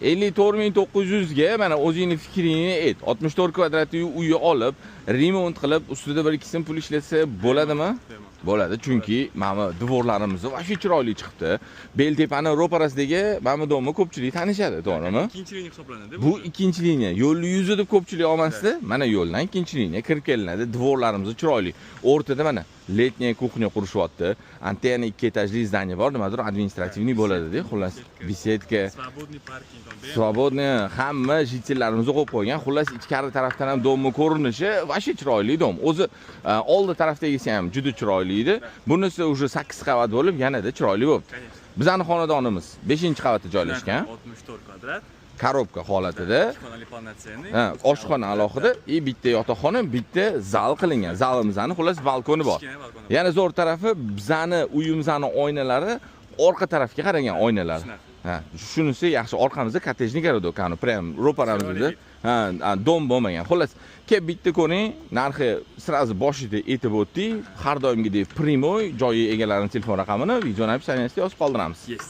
54 900 ga, mana, o'zingni fikringni ayt. 64 kvadratli uyni olib, remont qilib, ustida bir ikki so'm pul ishlatsa bo'ladimi? Bo'ladi, chunki mana bu двор larimiz вообще chiroyli chiqibdi. Beltepani ro'parasidagi mana bu domni ko'pchilik tanishadi, to'g'rimi? Ikkinchi liniya hisoblanadi. Bu ikkinchi liniya, yo'lni yuzi deb ko'pchilik olmasdi. Mana, yo'ldan ikkinchi liniya kirib kelinadi. Двор larimiz chiroyli. O'rtada, mana, летняя кухня qurishyapti. Anta yana ikki etajli здание bor, nimadir административный bo'ladi-da, xullas, беседка. Свободный паркинг. Свободный, hamma житель larimizni qo'yib qo'ygan. Xullas, ichkari tarafdan ham domni ko'rinishi вообще chiroyli dom. O'zi oldi tarafdagisi ham juda chiroyli edi. Bunisi уже 8 qavat bo'lib, yanada chiroyli bo'libdi. Конечно. Bizani xonadonimiz 5-qavatda joylashgan. 64 kvadrat. Коробка holatida. Ikki xonali полноценный. Ha, oshxona alohida и bitta yotoqxona, bitta zal qilingan. Zalimizani, xullas, balkoni bor. Kichkina balkoni. Yana zo'r tarafi, bizani uyimizni oynalari orqa tarafga qaragan oynalar. Shunaqa. Ha, shunisi yaxshi. Orqamizda коттеджный городок, qani, прям ro'paramizda. Chiroyli. Ha, dom bo'lmagan. Xullas, kelib bitta ko'ring, narxi сразу boshida aytib o'tdik. Har doimgidek прямой joyi egalarini telefon raqamini videoni описание sida yozib qoldiramiz. Yes.